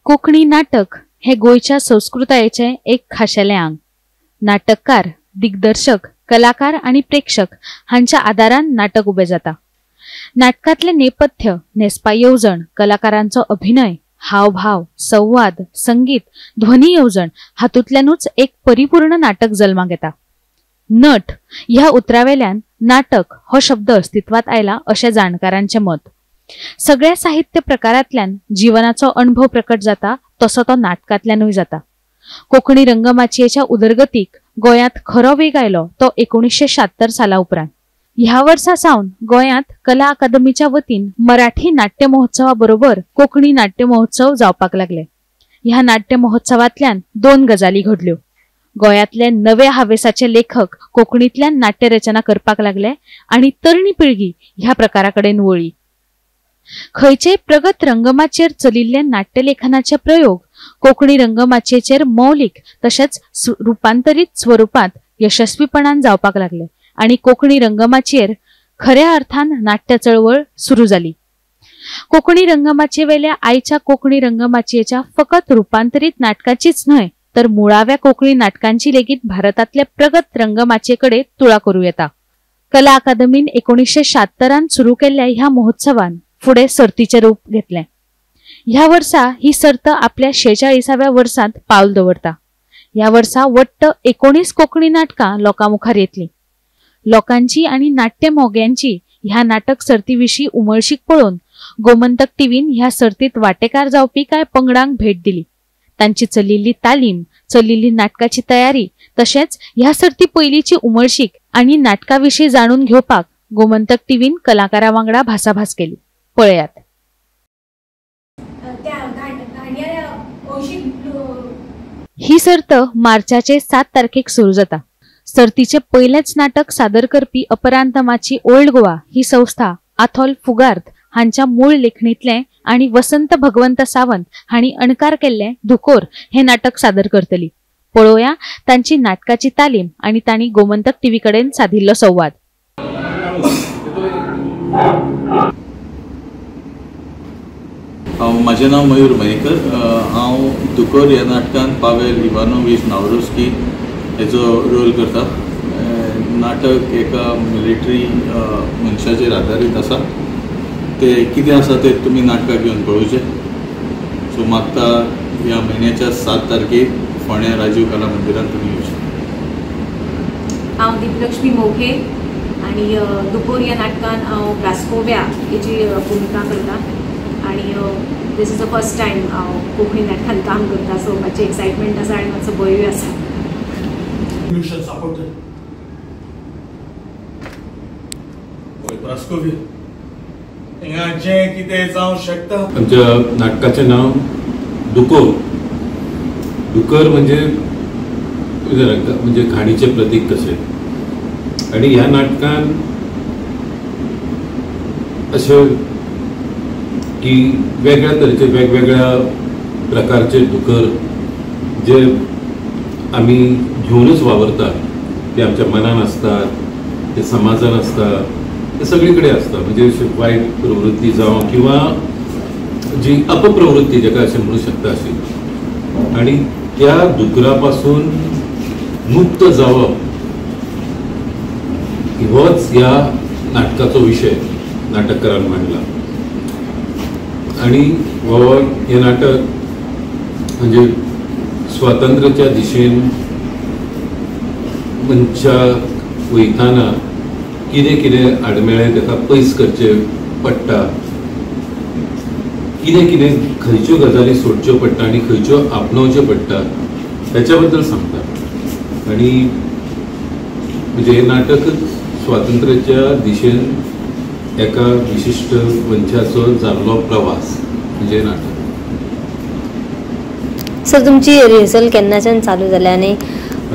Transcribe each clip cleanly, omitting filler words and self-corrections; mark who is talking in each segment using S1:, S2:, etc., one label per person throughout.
S1: कोंकणी नाटक हे गोंयच्या संस्कृतायेचें एक खाशेलें आंग. नाटककार, दिग्दर्शक, कलाकार आनी प्रेक्षक हांच्या आदारान नाटक उबें जाता. नाटकांतलें नेपथ्य, न्हेसपा येवजण, कलाकारांचो अभिनय, हावभाव, संवाद, संगीत, ध्वनी येवजण हातूंतल्यानूच एक परिपूर्ण नाटक जल्माक येता. नट ह्या उतरावेल्यान नाटक हो शब्द अस्तित्वात आयला अशें जाणकारांचें मत. सगळ्या साहित्य प्रकारांतल्यान जिवनाचो अणभव प्रकट जाता तसो तो नाटकांतल्यानूय जाता. कोंकणी रंगमाचयेच्या उदरगतीक गोंयांत खरो वेग आयलो तो 1976 साला उपरांत. ह्या वर्सा सावन गोंयांत कला अकादमीच्या वतीन मराठी नाट्य महोत्सवा बरोबर कोंकणी नाट्य महोत्सव जावपाक लागले. ह्या नाट्य महोत्सवांतल्यान दोन गजाली घडल्यो. गोंयांतले नवे हावेसाचे लेखक कोंकणींतल्यान नाट्यरचना करपाक लागले आनी तरणी पिळगी ह्या प्रकारा कडेन वळ्ळी. खंयचेय प्रगत रंगमाचयेर चलिल्ले नाट्यलेखनाचे प्रयोग कोंकणी रंगमाचयेचेर मौलिक तशेंच रुपांतरीत स्वरुपांत यशस्वीपणान जावपाक लागले आनी कोंकणी रंगमाचयेर खऱ्या अर्थान नाट्य चळवळ सुरू जाली. कोंकणी रंगमाचयेवेल्या आयच्या कोंकणी रंगमाचयेच्या फकत रुपांतरीत नाटकाचीच न्हय तर मुळाव्या कोंकणी नाटकांची लेगीत भारतांतले प्रगत रंगमाचये कडेन तुळा करूं येता. कला अकादमीन 1976 सुरू केल्ल्या ह्या महोत्सवान फुडें सर्तीचें रूप घेतलें. ह्या वर्सा ही सर्त आपल्या 46व्या वर्सांत पावल दवरता. ह्या वर्सा वट्ट 19 कोंकणी नाटकां लोकां मुखार येतलीं. लोकांची आनी नाट्य मोग्यांची ह्या नाटक सर्ती विशीं उमळशीक पळोवन गोमंतक टीव्हीन ह्या सर्तीत वांटेकार जावपी कांय पंगडांक भेट दिली. तांची चलिल्ली तालीम, चलिल्ली नाटकाची तयारी तशेंच ह्या सर्ती पयलींची उमळशीक आनी नाटका विशीं जाणून घेवपाक गोमंतक टीव्हीन कलाकारां वांगडा भासाभास केली. पळयात. ही सर्त मार्चाचे 7 तारखेक सुरू जाता. सर्तीचे पयलेंच नाटक सादर करपी अपरांत माची ओल्ड गोवा ही संस्था आथॉल फुगार्थ हांच्या मूळ लेखणींतलें आनी वसंत भगवंत सावंत हांणी अणकार केल्लें धुकोर हें नाटक सादर करतली. पळोवया तांची नाटकाची तालीम आनी तांणी गोमंतक टीव्ही कडेन साधिल्लो संवाद.
S2: म्हाजें नांव मयूर मयेकर. हांव दुकोर ह्या नाटकान पावेल इवानोवीच नावरोस्की हेचो रोल करता. नाटक एका मिलिटरी मनशाचेर आदारीत आसा. ते कितें आसा तें तुमी नाटकाक येवन पळोवचें. सो मागता ह्या म्हयन्याच्या 7 तारखेक फोंड्या राजीव कला मंदिरान तुमी येवचें.
S3: हांव दीपलक्ष्मी मोघे आनी दुकोर ह्या नाटकान हांव प्रास्कोव्या हेची भुमिका करता आनी this is the first time हांव कोंकणी नाटकान काम करता. सो मातशें एक्सायटमेंट आसा आनी मातसो भंयूय आसा.
S4: आमच्या नाटकाचें नांव दुकोर. दुकर म्हणजे म्हणजे घाणीचें प्रतीक कशें. आनी ह्या नाटकान अशें की वेगळ्या तरेचे वेगवेगळ्या प्रकारचे दुकर जे आमी घेवनूच वावरतात, ते आमच्या मनान आसतात, ते समाजान आसतात, ते सगळे कडेन आसता. म्हणजे अशी वायट प्रवृत्ती जावं किंवा जी अपप्रवृत्ती जाका अशें म्हणू शकता अशी. आनी त्या दुकरा पासून मुक्त जावप होच ह्या नाटकाचो विशय नाटककारान मांडला. आनी हो हें नाटक म्हणजे स्वातंत्र्याच्या दिशेन मनशाक वयताना कितें कितें आडमेळें ताका पयस करचें पडटा, कितें कितें खंयच्यो गजाली सोडच्यो पडटा आनी खंयच्यो आपणोवच्यो पडटा हेच्या बद्दल सांगता. आनी म्हणजे हें नाटकच स्वातंत्र्याच्या दिशेन एका विशिश्ट मनशाचो जाल्लो प्रवास म्हणजे नाटक.
S5: सर, तुमची रिहर्सल केन्नाच्यान चालू जाल्या? आनी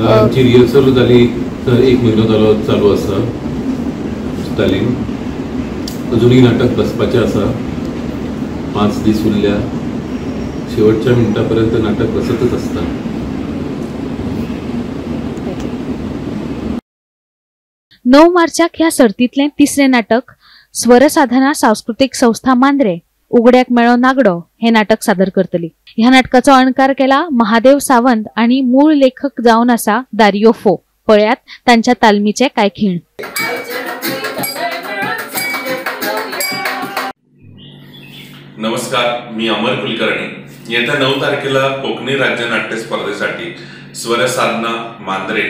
S4: आमची रिहर्सल जाली तर 1 म्हयनो जालो चालू आसा तालीम. अजुनूय नाटक बसपाचें आसा. 5 दीस उरल्या. शेवटच्या मिनटा पर्यंत नाटक बसतच आसता.
S1: 9 मार्चाक ह्या सर्तींतलें तिसरें नाटक स्वरसाधना सांस्कृतीक संस्था मांद्रे उगड्याक मेळो नागडो हे नाटक सादर करतली. ह्या नाटकाचो अणकार केला महादेव सावंत आणि मूळ लेखक जावन आसा दारियो फो. पळयात तांच्या तालमीचे काय खीण.
S6: नमस्कार, मी अमर कुलकर्णी. येत्या 9 तारखेला कोकणी राज्य नाट्य स्पर्धेसाठी स्वरसाधना मांद्रे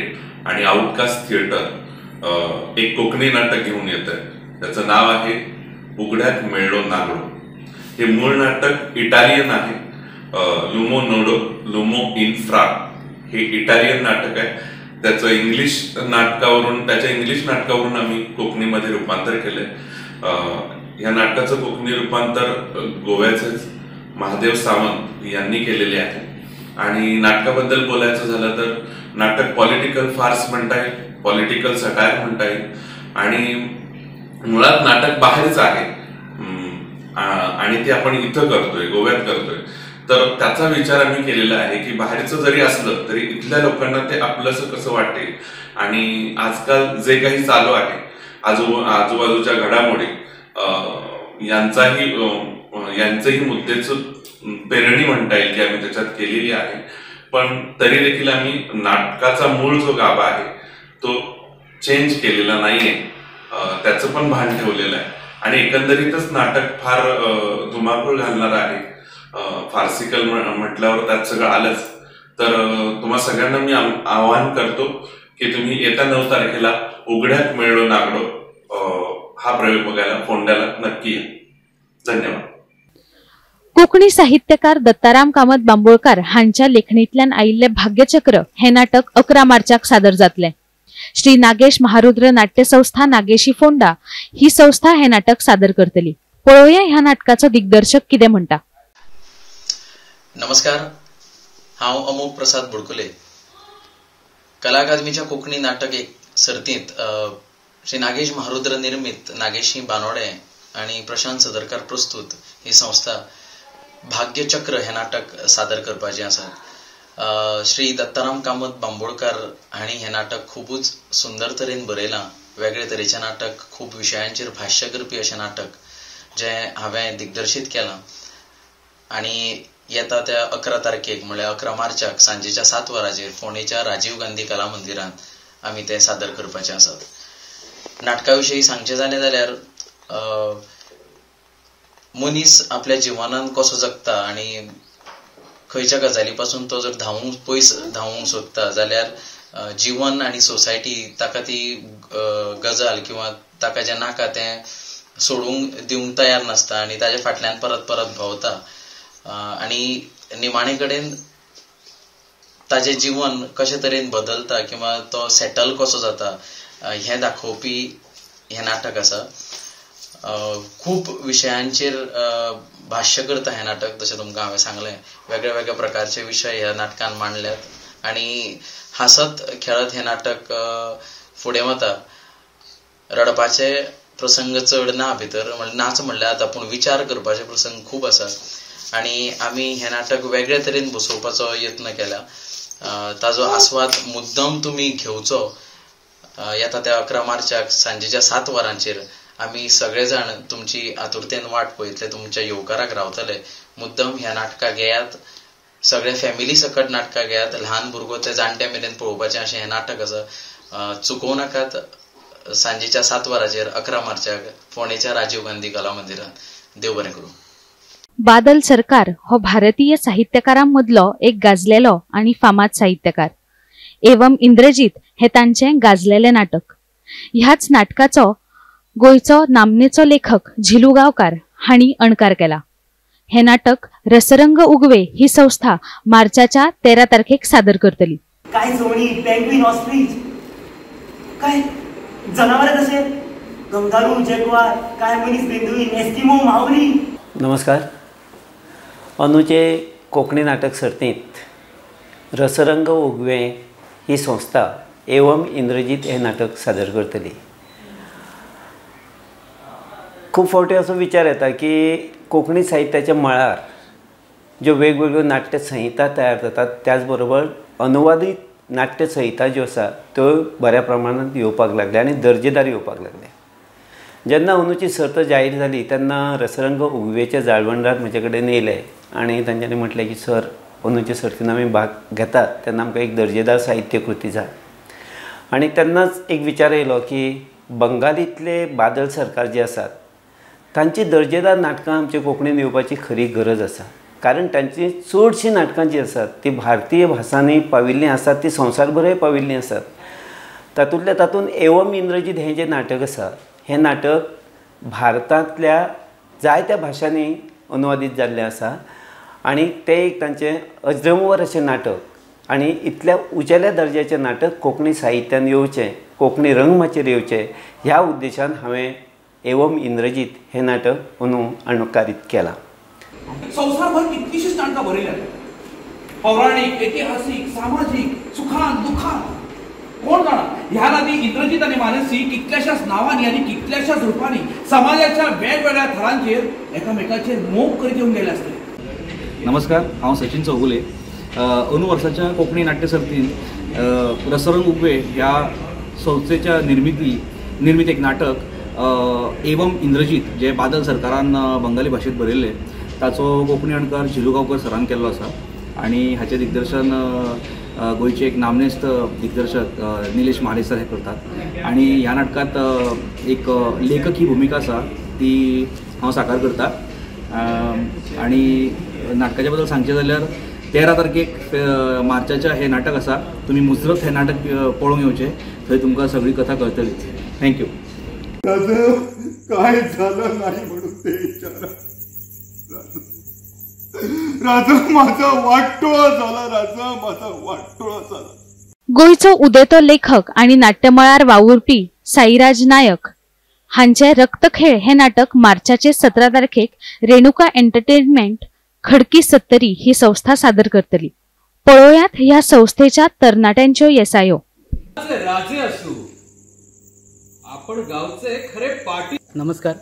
S6: आणि आउटकास्ट थिएटर एक कोकणी नाटक घेऊन येत आहे. त्याचं नाव आहे उघड्यात मेळलो नागडो. हे मूळ नाटक इटालियन आहे. लुमो नोडो लुमो इन्फ्रा हे इटालियन नाटक आहे. त्याचं इंग्लिश नाटकावरून त्याच्या इंग्लिश नाटकावरून आम्ही कोकणीमध्ये रूपांतर केलंय. ह्या नाटकाचं कोकणी रूपांतर गोव्याचेच महादेव सावंत यांनी केलेले आहे. आणि नाटकाबद्दल बोलायचं झालं तर नाटक पॉलिटिकल फार्स म्हणता येईल, पॉलिटिकल सटायर म्हणता येईल आणि मुळात नाटक बाहेरच आहे आणि ते आपण इथं करतोय, गोव्यात करतोय. तर त्याचा विचार आम्ही केलेला आहे की बाहेरचं जरी असलं तरी इथल्या लोकांना ते आपलंसं कसं वाटेल. आणि आजकाल जे काही चालू आहे आजूबाजूच्या घडामोडी यांचंही मुद्द्याचं पेरणी म्हणता येईल की आम्ही त्याच्यात केलेली आहे. पण तरी देखील आम्ही नाटकाचा मूळ जो गाभा आहे तो चेंज केलेला नाहीये, त्याचं पण भान ठेवलेलं आहे. आणि एकंदरीतच नाटक फार धुमाकूळ घालणार आहे. फार्सिकल म्हटल्यावर त्यात सगळं आलंच. तर तुम्हा सगळ्यांना मी आवाहन करतो की तुम्ही येत्या 9 तारखेला उघड्यात मेळलो नागडो हा प्रयोग बघायला फोंड्याला नक्की या. धन्यवाद.
S1: कोकणी साहित्यकार दत्ताराम कामत बांबोळकर हांच्या लेखणीतल्यान आयिल्ले भाग्यचक्र हे नाटक 11 मार्चाक सादर जातले. श्री नागेश महारुद्र नाट्य संस्था नागेशी फोंडा ही संस्था हे नाटक सादर करतली. पळोवया ह्या नाटकाचो दिग्दर्शक कितें म्हणटा.
S7: नमस्कार, हांव अमोक प्रसाद बुडकुले. कला अकादमीच्या कोंकणी नाटक एक सर्तींत श्री नागेश महारुद्र निर्मित नागेशी बानोडे आणि प्रशांत सदरकार प्रस्तुत ही संस्था भाग्यचक्र हे नाटक सादर करपाचें आसा. श्री दत्ताराम कामत बांबोळकार हांणी हें नाटक खुबूच सुंदर तरेन बरयलां. वेगळे तरेचें नाटक, खूब विशयांचेर भाश्य करपी अशें नाटक जें हांवें दिग्दर्शीत केलां. आनी येता त्या 11 तारखेक म्हणल्यार 11 मार्चाक सांजेच्या 7 वरांचेर फोंडेच्या राजीव गांधी कला मंदिरांत आमी तें सादर करपाचें आसात. नाटका विशीं सांगचें जालें जाल्यार मनीस आपल्या जिवनान कसो जगता आनी खंयच्या गजाली पासून तो जर धांवूंक पयस धांवूंक सोदता जाल्यार जिवन आनी सोसायटी ताका ती गजाल किंवा ताका जें नाका तें सोडूंक दिवंक तयार नासता आनी ताज्या फाटल्यान परत परत भोंवता आनी निमाणे कडेन ताजें जिवन कशे तरेन बदलता किंवा तो सेटल कसो जाता हें दाखोवपी हें नाटक आसा. खूब विशयांचेर भाश्य करता हें नाटक. जशें तुमकां हांवें सांगलें, वेगळे वेगळे प्रकारचे विशय ह्या नाटकान मांडल्यात आनी हांसत खेळत हें नाटक फुडें वता. रडपाचे प्रसंग चड ना भितर, नाच म्हणल्यार आतां, पूण विचार करपाचे प्रसंग खूब आसात आनी आमी हें नाटक वेगळे तरेन बसोवपाचो यत्न केला. ताजो आस्वाद मुद्दम तुमी घेवचो. येता त्या 11 मार्चाक सांजेच्या 7 वरांचेर आमी सगळे जाण तुमची आतुरतेन वाट पळयतले, तुमच्या येवकाराक रावतले. मुद्दम ह्या नाटकाक घेयात, सगळे फॅमिली सकट नाटकाक घेयात. ल्हान भुरगो ते जाणट्या मेरेन पळोवपाचें अशें हें नाटक आसा. चुकोवं नाकात. सांजेच्या 7 वरांचेर 11 मार्चाक फोंडेच्या राजीव गांधी कला मंदिरांत. देव बरें करूं.
S1: बादल सरकार हो भारतीय साहित्यकारां मदलो एक गाजलेलो आनी फामाद साहित्यकार. एवम इंद्रजीत हे तांचें गाजलेलें नाटक. ह्याच नाटकाचो गोंयचो नामनेचो लेखक झिलू गांवकार हांणी अणकार केला. हे नाटक रसरंग उगवे ही संस्था मार्चाच्या 13 तारखेक सादर करतली.
S8: काय जोणी, पेंग्विन, ऑस्ट्रिच, काय जनावर कसे, कंगारू, जगवार, काय मनीस, बेंदुईन, एस्किमो, मावरी.
S9: नमस्कार. अंदूचे कोंकणी नाटक सर्तींत रसरंग उगवे ही संस्था एवम इंद्रजीत हे नाटक सादर करतली. खूब फावटी असो विचार येता की कोंकणी साहित्याच्या मळार ज्यो वेगवेगळ्यो नाट्यसंहिता तयार जातात, त्याचबरोबर अनुवादीत नाट्यसंहिता ज्यो आसा त्यो बऱ्या प्रमाणांत येवपाक लागल्या आनी दर्जेदार येवपाक लागल्या. जेन्ना अंदूची सर्त जाहीर जाली तेन्ना रसरंग उगवेचे जाळवणदार म्हजे कडेन येयले आनी तांच्यांनी म्हटलें की सर, अंदूचे सर्तीन आमी भाग घेतात तेन्ना आमकां एक दर्जेदार साहित्यकृती जाय. आनी तेन्नाच एक विचार येयलो की बंगालींतले बादल सरकार जे आसात तांची दर्जेदार नाटकां आमच्या कोंकणीन येवपाची खरी गरज आसा, कारण तांची चडशीं नाटकां जीं आसात ती भारतीय भासांनी पाविल्लीं आसात, ती संवसारभरय पाविल्लीं आसात. तातूंतल्या तातूंत एवम इंद्रजीत हें जें नाटक आसा हें नाटक भारतांतल्या जायत्या भाशांनी अनुवादीत जाल्लें आसा आनी तें एक तांचें अजरंवर अशें नाटक आनी इतल्या उंचेल्या दर्ज्याचें नाटक कोंकणी साहित्यान येवचें, कोंकणी रंगमाचयेर येवचें ह्या उद्देशान हांवें एवम इंद्रजीत हें नाटक अंदू अणकारीत केलां.
S10: संवसारभर कितलीशीच नाटकां बरयल्यात, पौराणीक, ऐतिहासीक, सामाजीक, सुखान दुखान, कोण जाणा ह्या आदी इंद्रजीत आनी मानसी कितल्याशाच नांवांनी आनी कितल्याशाच रुपांनी समाजाच्या वेगवेगळ्या थरांचेर एकामेकाचेर मोग करीत येवन गेले आसतले.
S11: नमस्कार, हांव सचिन चौगुले. अंदू वर्साच्या कोंकणी नाट्य सर्तीन रसरंग उगवे ह्या संस्थेच्या निर्मित एक नाटक एवम इंद्रजीत जे बादल सरकारान बंगाली भाशेंत बरयल्लें ताचो कोंकणी अणकार झिलू गांवकर सरान केल्लो आसा आनी हाचें दिग्दर्शन गोंयचे एक नामनेस्त दिग्दर्शक निलेश महाले सर हे करतात. आनी ह्या नाटकांत एक लेखक ही भुमिका आसा ती हांव साकार करता. आनी नाटकाच्या बद्दल सांगचें जाल्यार 13 तारखेक मार्चाच्या हें नाटक आसा, तुमी मुजरत हें नाटक पळोवंक येवचें, थंय तुमकां सगळी कथा कळटली. Thank you.
S12: काय झालं नाही म्हणून ते विचारा. राजा माझा वाटोळा झाला, राजा माझा वाटोळा झाला.
S1: गोंयचो उदेतो लेखक आणि नाट्यमळार वावुरपी साईराज नायक हांचे रक्तखेळ हे नाटक मार्चाचे 17 तारखेक रेणुका एंटरटेनमेंट खडकी सत्तरी ही संस्था सादर करतली. पळोवयात ह्या संस्थेच्या तरणाट्यांच्यो येसायो.
S13: राजे असू आपण गावचे खरे पाटील.
S14: नमस्कार,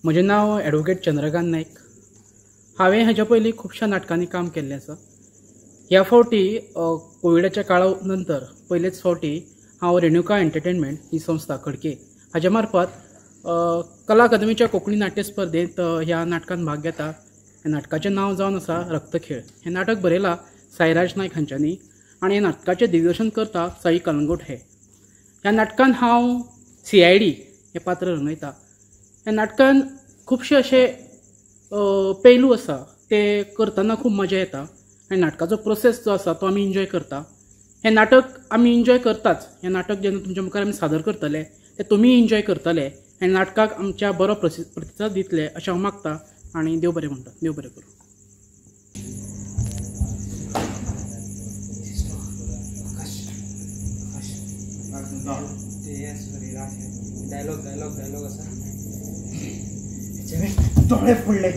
S14: म्हजें नांव एडवोकेट चंद्रकांत नायक. हांवें हाज्या पयलीं खुबश्या नाटकांनी काम केल्लें आसा. ह्या फावटी कोविडाच्या काळा नंतर पयलेच फावटी हांव रेणुका एंटरटेनमेंट ही संस्था खडके हाज्या मार्फत कला अकादमीच्या कोंकणी नाट्य स्पर्धेंत ह्या नाटकान भाग घेता. ह्या नाटकाचें नांव जावन आसा रक्तखेळ. हें नाटक बरयलां साईराज नायक हांच्यांनी आनी ह्या नाटकाचें दिग्दर्शन करता साई कलंगूट हे. ह्या नाटकान हांव CID हें पात्र रंगयता. ह्या नाटकान खुबशे अशे पेलू आसा ते करतना खूब मजा येता आनी नाटकाचो प्रोसेस जो आसा तो आमी एन्जॉय करता. हें नाटक आमी एन्जॉय करताच. हें नाटक जेन्ना तुमच्या मुखार आमी सादर करतले ते तुमी एन्जॉय करतले आनी नाटकाक आमच्या बरो प्रतिसाद दितले अशें हांव मागता आनी देव बरें म्हणटा. देव बरें करूं.
S15: डायलॉग डायलॉग डायलॉग आसा. दोळे फोडले.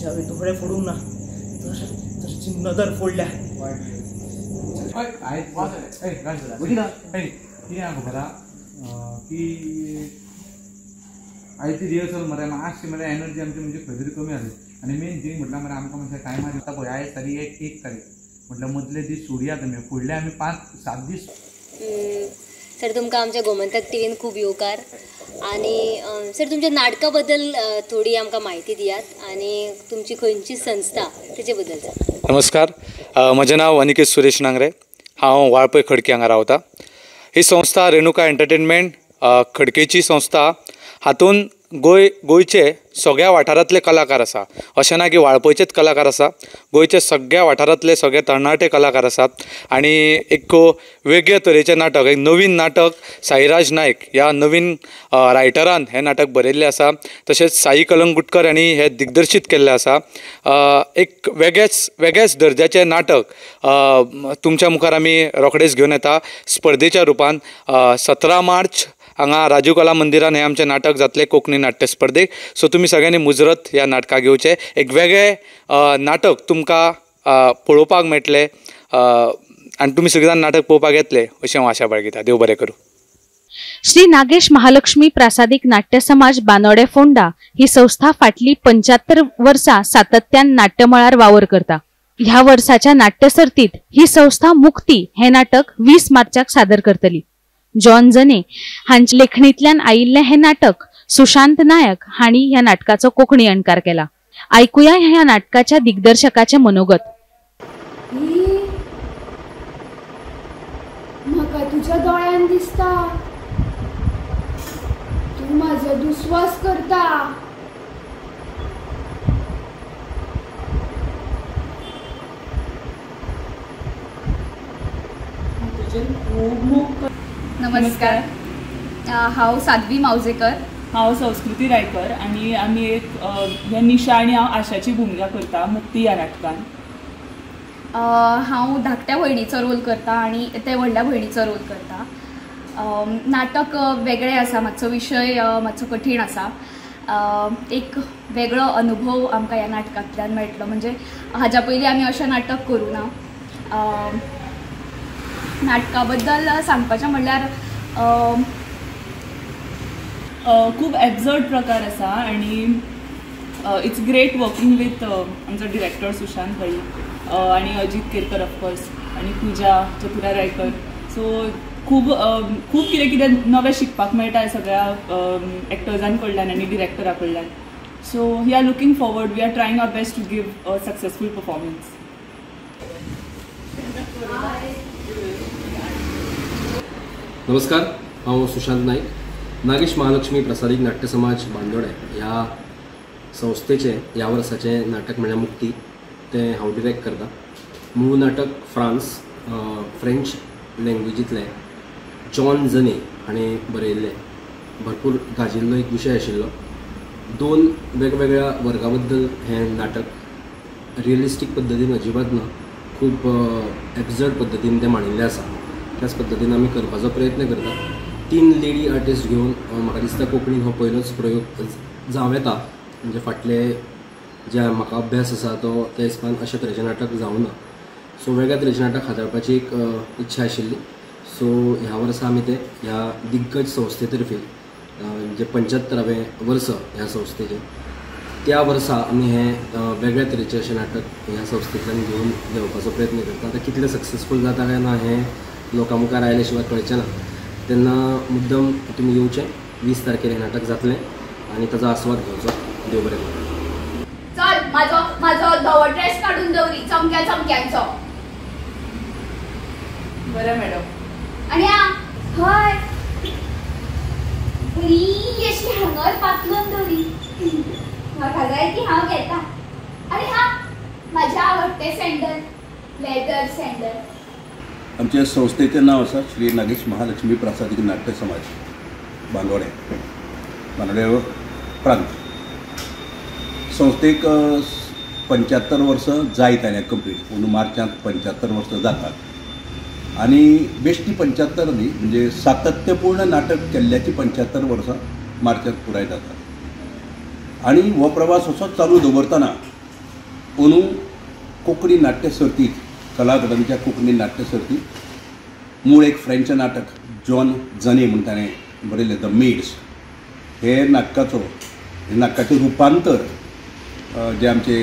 S15: हांवें दोळे फोडूंक ना तर ताची नदर फोडल्या.
S16: कितें खबर आहा की आयज ती रिहर्सल मरे मातशी मरे एनर्जी आमची म्हणजे खंय तरी कमी जाली. आनी मेन थिंग म्हटल्यार मरे आमकां मातशें टायमार आतां पळय आयज तारीख 1 तारीख म्हटल्यार मदले दीस सोडया तुमी, फुडले आमी 5-7 दीस.
S5: सर, तुमकां आमच्या गोमंतक टीव्हीन खूब येवकार. आनी सर, तुमच्या नाटका बद्दल थोडी आमकां म्हायती दियात आनी तुमची खंयची संस्था तेचे बद्दल.
S17: नमस्कार, म्हजें नांव अनिकेत सुरेश नांगरे. हांव वाळपय खडकी हांगा रावता. ही संस्था रेणुका एंटरटेनमेंट खडकेची संस्था. हातून गोंयचे सगळ्या वाठारांतले कलाकार आसा. अशें ना की वाळपयचेच कलाकार आसा, गोंयचे सगळ्या वाठारांतले सगळे तरणाटे कलाकार आसात. आनी एक वेगळे तरेचें नाटक, एक नवीन नाटक साईराज नायक ह्या नवीन रायटरान हें नाटक बरयल्लें आसा. तशेंच साई कलंगुटकर हांणी हें दिग्दर्शीत केल्लें आसा. एक वेगळ्याच दर्जाचें नाटक तुमच्या मुखार आमी रोखडेच घेवन येता स्पर्धेच्या रुपान. 17 मार्च हांगा राजू कला मंदिरान हें आमचें नाटक जातलें कोंकणी नाट्य स्पर्धेक. सो तुमी सगळ्यांनी मुजरत ह्या नाटकाक येवचें. एक वेगळें नाटक तुमकां पळोवपाक मेळटलें आनी तुमी सगळीं जाण नाटक पळोवपाक येतले अशें हांव आशा बाळगितां. देव बरें करूं.
S1: श्री नागेश महालक्ष्मी प्रासादिक नाट्य समाज बानोडे फोंडा ही संस्था फाटली 75 वर्सां सातत्यान नाट्यमळार वावर करता. ह्या वर्साच्या नाट्यसर्तीत ही संस्था मुक्ती हे नाटक 20 मार्चाक सादर करतली. जॉन जने हांच्या लेखणींतल्यान आयिल्लें हें नाटक सुशांत नायक हांणी ह्या नाटकाचो कोंकणी अणकार केला. आयकुया ह्या नाटकाच्या दिग्दर्शकाचें मनोगत.
S18: म्हाका तुज्या दोळ्यान दिसता तूं म्हाजो दुस्वास करता.
S19: नमस्कार, हांव साध्वी मावजेकर.
S20: हांव संस्कृती रायकर आनी आमी एक ह्या निशा आनी हांव आशाची भुमिका करता मुक्ती ह्या नाटकान.
S19: हांव धाकट्या भयणीचो रोल करता आनी ते व्हडल्या भयणीचो रोल करता. नाटक वेगळें आसा, मातसो विशय मातसो कठीण आसा. एक वेगळो अनुभव आमकां ह्या नाटकांतल्यान मेळटलो. म्हणजे हाज्या पयलीं आमी अशें नाटक करूं ना. नाटका बद्दल सांगपाचें म्हणल्यार
S20: खूब एब्जर्ड प्रकार आसा आनी it's great working with आमचो डिरेक्टर सुशांत भाई आनी अजीत केरकर ऑफकोर्स आनी पूजा चतुरा रायकर. सो खूब खूब कितें कितें नवें शिकपाक मेळटा सगळ्या एक्टर्सां कडल्यान आनी डिरेक्टरा कडल्यान. So we are looking forward, we are trying our best to give a successful performance.
S21: नमस्कार, हांव सुशांत नायक. नागेश महालक्ष्मी प्रसारीक नाट्य समाज बांदोडें ह्या संस्थेचें ह्या वर्साचें नाटक म्हळ्यार मुक्ती, तें हांव डिरेक्ट करता. मूळ नाटक फ्रांस फ्रेंच लँग्वेजींतलें जॉन जने हाणें बरयल्लें. भरपूर गाजिल्लो एक विशय आशिल्लो. दोन वेगवेगळ्या वर्गा बद्दल हें नाटक रियलिस्टीक पद्दतीन अजिबात ना, खूब एब्जर्ड पद्दतीन तें मांडिल्लें आसा. त्याच पद्दतीन आमी करपाचो प्रयत्न करता. 3 लेडी आर्टिस्ट घेवन म्हाका दिसता कोंकणीन हो पयलोच प्रयोग जावं येता. म्हणजे फाटले जे म्हाका अभ्यास आसा तो त्या हिसपान अशें तरेचें नाटक जावं ना. सो वेगळ्या तरेचें नाटक हाताळपाची एक इच्छा आशिल्ली. सो ह्या वर्सा आमी तें ह्या दिग्गज संस्थे तर्फे जे 75वें वर्स ह्या संस्थेचें, त्या वर्सा आमी हें वेगळ्या तरेचें अशें नाटक ह्या संस्थेंतल्यान घेवन देंवपाचो प्रयत्न करता. आतां कितलें सक्सेसफूल जाता काय ना हें लोकां मुखार आयले शिवाय कळचें ना. तेन्ना मुद्दम तुमी येवचें. 20 तारखेर हें नाटक जातलें आनी ताजो आस्वाद घेवचो. देव बरें करूं.
S18: चल म्हाजो म्हाजो धवो ड्रेस काडून दवरी चमक्या चमक्यांचो.
S20: बरें मॅडम.
S18: आनी हय बरी अशी हांगर पातळून दवरी. म्हाका जाय ती हांव घेता. आनी हा म्हाज्या आवडटे सँडल, लेदर सँडल.
S22: आमच्या संस्थेचें नांव आसा श्री नागेश महालक्ष्मी प्रासादीक नाट्य समाज बांदोडें, बांदोडें प्रांत. संस्थेक 75 वर्सां जायत आयल्या कंप्लीट. अंदू मार्चांत 75 वर्सां जातात आनी बेश्टी 75 न्ही, म्हणजे सातत्यपूर्ण नाटक केल्ल्याची 75 वर्सां मार्चांत पुराय जातात. आनी हो प्रवास असोच चालू दवरतना अंदू कोंकणी नाट्य सर्तीत, कला अकादमीच्या कोंकणी नाट्य सर्तीत मूळ एक फ्रेंच नाटक जॉन जने म्हूण ताणें बरयलें the maids, हे नाटकाचो, हे नाटकाचें रुपांतर जे आमचे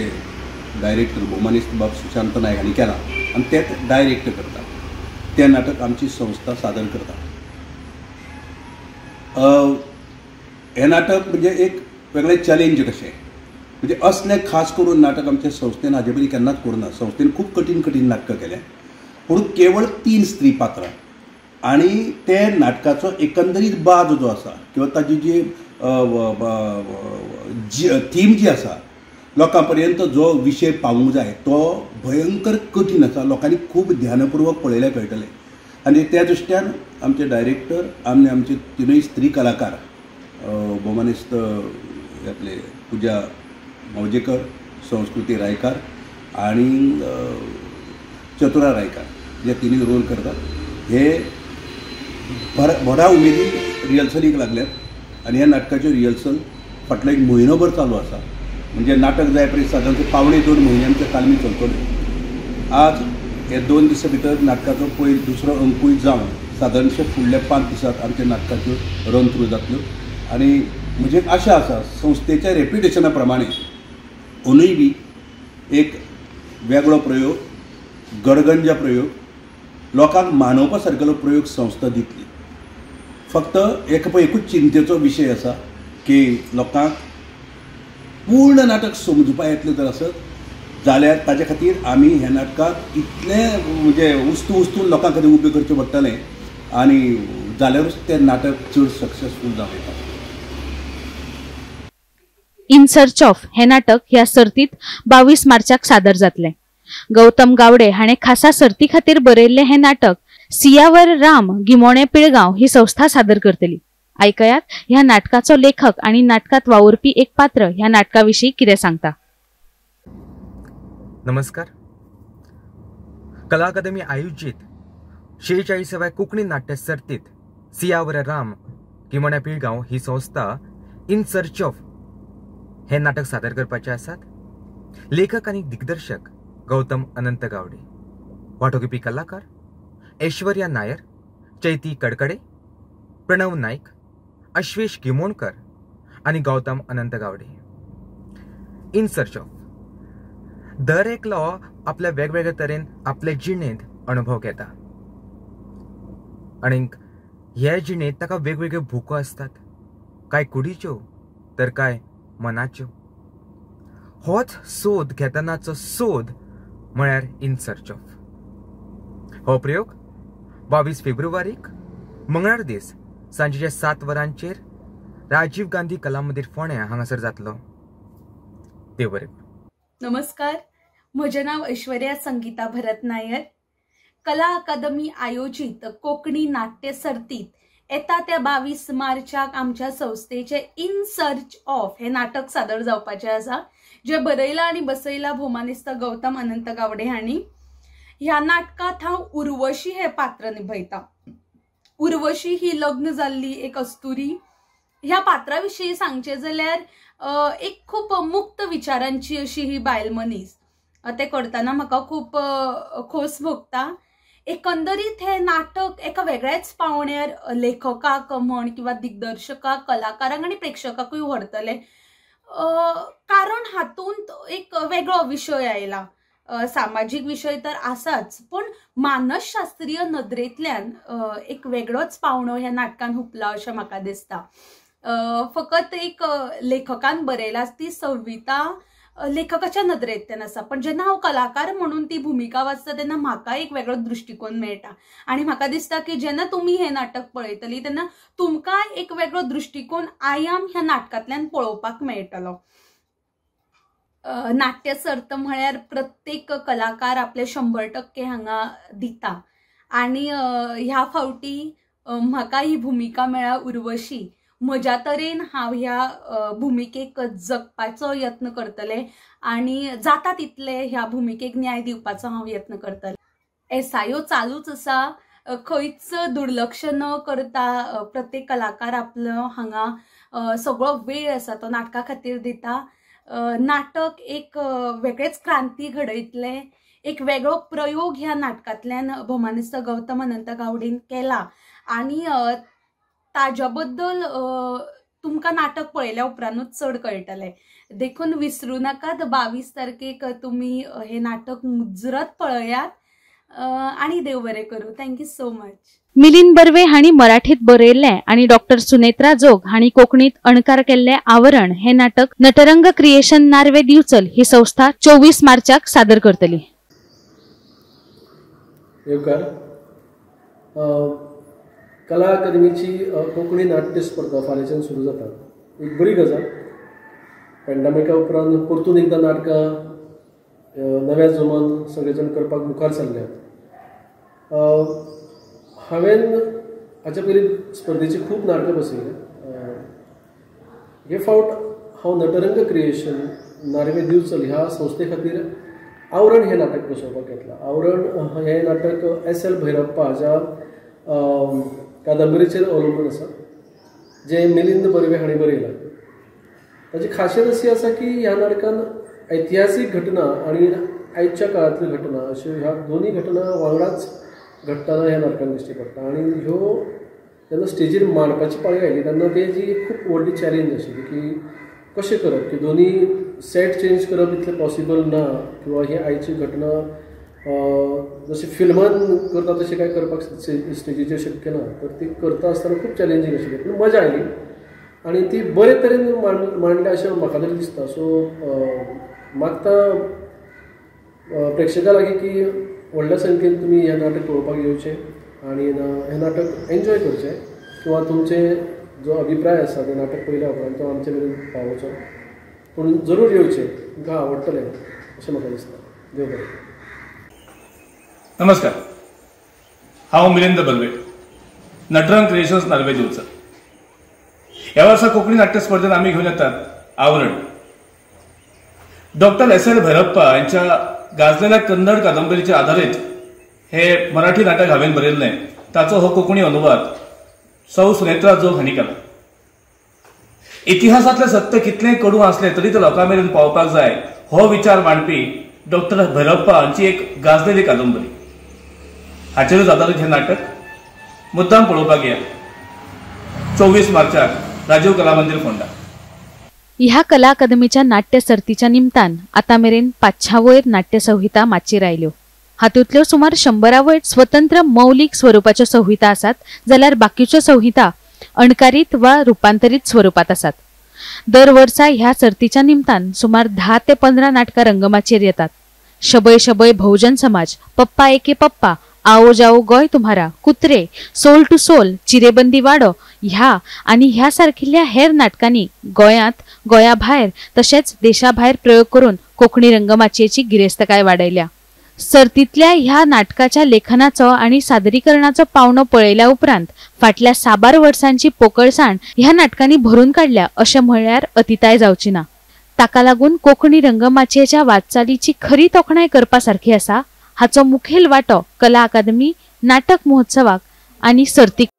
S22: डायरेक्टर भोवमानेस्त बाब सुशांत नायक हांणी केलां आनी तें डायरेक्ट करता. तें नाटक आमची संस्था सादर करता. हें नाटक म्हणजे एक वेगळें चॅलेंज कशें, म्हणजे असलें खास करून नाटक आमच्या संस्थेन हाजे पयलीं केन्नाच करूं ना. संस्थेन खूब कठीण कठीण नाटकां केल्यां, पूण केवळ 3 स्त्री पात्रां आनी ते नाटकाचो एकंदरीत बाज जो आसा किंवा ताजी जी थीम जी आसा लोकां पर्यंत जो विशय पावूंक जाय तो भयंकर कठीण आसा. लोकांनी खूब ध्यानपूर्वक पळयल्यार कळटलें. आनी त्या दृश्ट्यान आमचे डायरेक्टर आनी आमचे तिनूय स्त्री कलाकार भोवमानेस्त आपले पूजा मावजेकर, संस्कृती रायकार आनी चतुरा रायकार जे तिनूय रोल करतात, हे व्हडा उमेदीन रिहर्सलीक लागल्यात. आनी ह्या नाटकाच्यो रिहर्सल फाटलो एक म्हयनोभर चालू आसा. म्हणजे नाटक जाय पळय सादारण 1.75 म्हयने आमचे तालमी चलतले. आज हे 2 दिसां भितर नाटकाचो पयलो दुसरो अंकूय जावन सादारणशे फुडल्या 5 दिसांत आमच्या नाटकाच्यो रन थ्रू जातल्यो. आनी म्हजी एक आशा आसा संस्थेच्या रेप्युटेशना प्रमाणे अंदूय बी एक वेगळो प्रयोग, गडगंज प्रयोग, लोकांक मानवपा सारकेलो प्रयोग संस्था दितली. फक्त एक पळय एकूच चिंतेचो विशय आसा की लोकांक पूर्ण नाटक समजुपा येतलें जर आसत जाल्यार ताजे खातीर आमी ह्या नाटकाक इतलें म्हणजे उस्तू उस्तून लोकां खातीर उबें करचें पडटलें आनी जाल्यारूच तें नाटक चड सक्सेसफूल जावं येता.
S1: इन सर्च ऑफ हे नाटक ह्या सर्तीत 22 मार्चाक सादर जातलें. गौतम गावडे हाणें खासा सर्ती खातीर बरयल्लें हें नाटक सियावर राम गिमोणे पिळगांव ही संस्था सादर करतली. आयकयात ह्या नाटकाचो लेखक आनी नाटकांत वावुरपी एक पात्र ह्या नाटका विशीं कितें सांगता.
S2: नमस्कार. कला अकादमी आयोजित 46व्या कोंकणी नाट्य सर्तीत सियावर राम गिमोण्या पिळगांव ही संस्था इन सर्च ऑफ हे नाटक सादर करपाचे आसात. लेखक आनी दिग्दर्शक गौतम अनंत गावडे, वांटो घेवपी कलाकार ऐश्वर्या नायर, चैती कडकडे, प्रणव नाईक, अश्वेश गिमोणकर आनी Gautam Anant Gawade. In search of दर एकलो आपल्या वेगवेगळे तरेन आपले जिणेंत अणभव घेता आनी हे जिणेंत ताका वेगवेगळ्यो भुको आसतात, कांय कुडीच्यो तर कांय मनाच्यो. होच सोद घेतनाचो सोद म्हळ्यार इन सर्च ऑफ. हो प्रयोग 22 फेब्रुवारीक मंगळार दीस सांजेच्या 7 वरांचेर राजीव गांधी कला मंदिर फोंड्या हांगासर जातलो. देव बरें.
S3: नमस्कार, म्हजें नांव ऐश्वर्या संगीता भरत नायर. कला अकादमी आयोजीत कोंकणी नाट्य सर्तीत येता त्या 22 मार्चाक आमच्या संस्थेचे इन सर्च ऑफ हे नाटक सादर जावपाचें आसा, जें बरयलां आनी बसयलां भोमानेस्त गौतम अनंत गावडे हांणी. ह्या नाटकांत हांव उर्वशी हें पात्र निभयता. उर्वशी ही लग्न जाल्ली एक अस्तुरी. ह्या पात्रा विशीं सांगचें जाल्यार एक खूब मुक्त विचारांची अशी ही बायल मनीस. तें करतना म्हाका खूब खोस भोगता. एकंदरीत हें नाटक एका वेगळ्याच पावण्यार लेखकाक म्हण किंवा दिग्दर्शकाक, कलाकारांक आनी प्रेक्षकाकूय व्हरतलें, कारण हातूंत एक वेगळो विशय आयला. सामाजीक विशय तर आसाच, पूण मानसशास्त्रीय नदरेंतल्यान एक वेगळोच पावणो ह्या नाटकान हुपला अशें म्हाका दिसता. फकत एक लेखकान बरयला ती संहिता लेखकाच्या नदरेंतल्यान आसा, पण जेन्ना हांव कलाकार म्हणून ती भुमिका वाचता तेन्ना म्हाका एक वेगळो दृश्टिकोन मेळटा आनी म्हाका दिसता की जेन्ना तुमी हें नाटक पळयतली तेन्ना तुमकां एक वेगळो दृश्टिकोन आयाम ह्या नाटकांतल्यान पळोवपाक मेळटलो. नाट्य सर्त म्हळ्यार प्रत्येक कलाकार आपले 100% हांगा दिता आनी ह्या फावटी म्हाका ही भुमिका मेळ्ळा उर्वशी. म्हज्या तरेन हांव ह्या भुमिकेक जगपाचो यत्न करतलें आनी जाता तितले ह्या भुमिकेक न्याय दिवपाचो हांव यत्न करतलें. एसआयओ चालूच आसा, खंयच दुर्लक्ष न करता प्रत्येक कलाकार आपलो हांगा सगळो वेळ आसा तो नाटका खातीर दिता. नाटक एक वेगळेच क्रांती घडयतलें, एक वेगळो प्रयोग ह्या नाटकांतल्यान भोमानेस्त गौतम अनंत गावडेन केला आनी ताज्या बद्दल तुमकां नाटक पळयल्या उपरांतूच चड कळटलें. देखून विसरूं नाकात, 22 तारखेक तुमी हें नाटक मुजरत पळयात आनी देव बरें करूं. Thank you so much.
S1: Milind Barve हांणी मराठीत बरयल्लें आनी डॉक्टर सुनेत्रा जोग हांणी कोंकणीत अणकार केल्लें आवरण हें नाटक नटरंग क्रिएशन नार्वे दिवचल ही संस्था 24 मार्चाक सादर करतली.
S23: येवकार. कला अकादमीची कोंकणी नाट्य स्पर्धा फाल्यांच्यान सुरू जाता. एक बरी गजाल. पॅन्डेमिका उपरांत परतून एकदां नाटकां नव्या जोमान सगळे जाण करपाक मुखार सरल्यात. हांवें हाच्या पयलीं स्पर्धेची खूब नाटकां बसयल्या. हे फावट हांव नटरंग क्रिएशन नार्वे दिवचल ह्या संस्थे खातीर आवरण हें नाटक बसोवपाक घेतलां. आवरण हें नाटक एस एल भैरप्पा हाच्या कादंबरीचेर अवलंबून आसा, जें मिलिंद बर्वे हांणी बरयलां. ताची खाशेल अशी आसा की ह्या नाटकान ऐतिहासीक घटना आनी आयच्या काळांतल्यो घटना अश्यो ह्या दोनूय घटना वांगडाच घडटना ह्या नाटकान दिश्टी पडटा. आनी ह्यो जेन्ना स्टेजीर मांडपाची पाळी आयली तेन्ना तेजी खूब व्हडली चॅलेंज आशिल्ली की कशें करप की दोनी सेट चेंज करप इतलें पॉसिबल ना किंवा ही आयची घटना जशें फिल्मान करता तशें कांय करपाक स्टेजीचेर शक्य ना, तर ती करता आसतना खूब चॅलेंजींग आशिल्ली, पूण मजा आयली आनी ती बरे तरेन मांडल्या अशें म्हाका तरी दिसता. सो मागता प्रेक्षकां लागीं की व्हडल्या संख्येन तुमी हें नाटक पळोवपाक येवचें आनी हें नाटक एन्जॉय करचें किंवा तुमचे जो अभिप्राय आसा तें नाटक पळयल्या उपरांत तो आमचे मेरेन पावोवचो, पूण जरूर येवचें, तुमकां आवडटलें अशें म्हाका दिसता. देव बरें.
S4: नमस्कार, हांव मिलिंद बर्वे, नटरंग क्रिएशन्स नार्वे दिवचल. ह्या वर्सा कोंकणी नाट्य स्पर्धेत आमी घेवन येतात आवरण. Doctor SL. भैरप्पा यांच्या गाजलेल्या कन्नड कादंबरीचेर आधारीत हे मराठी नाटक हांवें बरयल्लें. ताचो हो कोंकणी अनुवाद सौ सुनेत्रा जोग हांणी केला. इतिहासांतलें सत्य कितलें कडू आसलें तरी तें लोकां मेरेन पावपाक जाय हो विचार मांडपी डॉक्टर भैरप्पा हांची एक गाजलेली कादंबरी. हाचेरूच आदारीत हें नाटक मुद्दाम पळोवपाक या 24 मार्चाक राजीव कला मंदिर फोंडा.
S1: ह्या कला अकादमीच्या नाट्य सर्तीच्या निमतान आतां मेरेन 500 वयर नाट्यसंहिता माचयेर आयल्यो. हातूंतल्यो सुमार 100 वयर स्वतंत्र मौलिक स्वरुपाच्यो संहिता आसात, जाल्यार बाकीच्यो संहिता अणकारीत वा रुपांतरीत स्वरुपात आसात. दर वर्सा ह्या सर्तीच्या निमतान सुमार 10 ते 15 नाटकां रंगमाचयेर येतात. शबै शबै बहुजन समाज, पप्पा एके पप्पा, आओ जाओ गोय तुम्हारा, कुत्रे, सोल टू सोल, चिरेबंदी वाडो ह्या आनी ह्या सारकिल्ल्या हेर नाटकांनी गोंयांत, गोंया भायर तशेंच देशा भायर प्रयोग करून कोंकणी रंगमाचयेची गिरेस्तकाय वाडयल्या. सर्तींतल्या ह्या नाटकाच्या लेखनाचो आनी सादरीकरणाचो पावंडो पळयल्या उपरांत फाटल्या साबार वर्सांची पोकळसाण ह्या नाटकांनी भरून काडल्या अशें म्हळ्यार अतिताय जावची ना. ताका लागून कोंकणी रंगमाचयेच्या वाटचालीची खरी तोखणाय करपा सारकी आसा. हाचो मुखेल वांटो कला अकादमी नाटक महोत्सवाक आनी सर्तीक